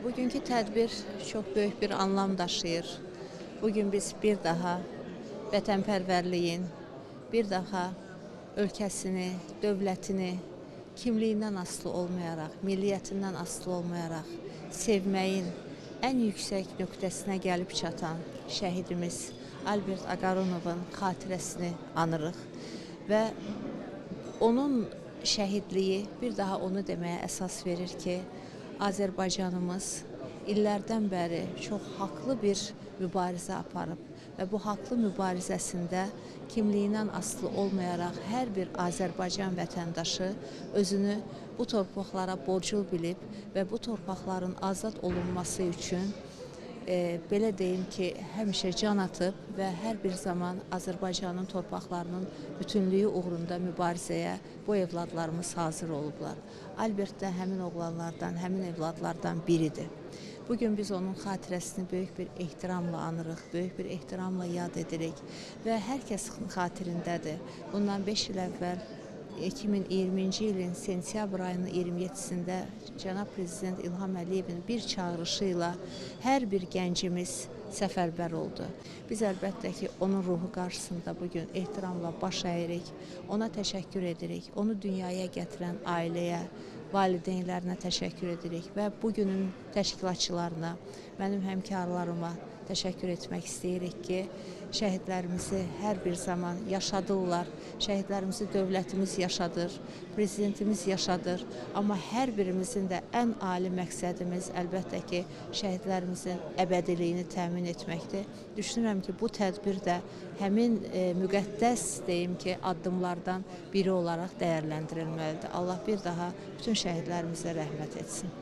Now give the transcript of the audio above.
Bugünkü tədbir çox böyük bir anlam daşıyır. Bugün biz bir daha vətənpərvərliyin, bir daha ölkəsini, dövlətini kimliyindən asılı olmayaraq, milliyyətindən asılı olmayaraq sevməyin ən yüksək nöqtəsinə gəlib çatan şəhidimiz Albert Agaronovun xatirəsini anırıq və onun şəhidliyi bir daha onu deməyə əsas verir ki, Azərbaycanımız illərdən bəri çox haqlı bir mübarizə aparıb və bu haqlı mübarizəsində kimliyindən asılı olmayaraq hər bir Azərbaycan vətəndaşı özünü bu torpaqlara borclu bilib və bu torpaqların azad olunması üçün belə deyim ki, həmişə can atıb və hər bir zaman Azərbaycanın torpaqlarının bütünlüyü uğrunda mübarizəyə bu evladlarımız hazır olublar. Albert də həmin oğlanlardan, həmin evladlardan biridir. Bugün biz onun xatirəsini böyük bir ehtiramla anırıq, böyük bir ehtiramla yad edirik və hər kəsin xatirindədir. Bundan 5 il əvvəl 2020-ci ilin sentyabr ayının 27-sində cənab Prezident İlham Əliyevin bir çağırışı ilə hər bir gəncimiz səfərbər oldu. Biz əlbəttə ki, onun ruhu qarşısında bugün ehtiramla baş əyirik, ona təşəkkür edirik, onu dünyaya gətirən ailəyə, valideynlərinə təşəkkür edirik və bugünün təşkilatçılarına, mənim həmkarlarıma təşəkkür etmək istəyirik ki, şəhidlərimizi hər bir zaman yaşadırlar, şəhidlərimizi dövlətimiz yaşadır, prezidentimiz yaşadır, amma hər birimizin də ən ali məqsədimiz əlbəttə ki, şəhidlərimizin əbədiliyini təmin etməkdir. Düşünürəm ki, bu tədbir də həmin müqəddəs deyim ki, addımlardan biri olaraq dəyərləndirilməlidir. Allah bir daha bütün şəhidlərimizə rəhmət etsin.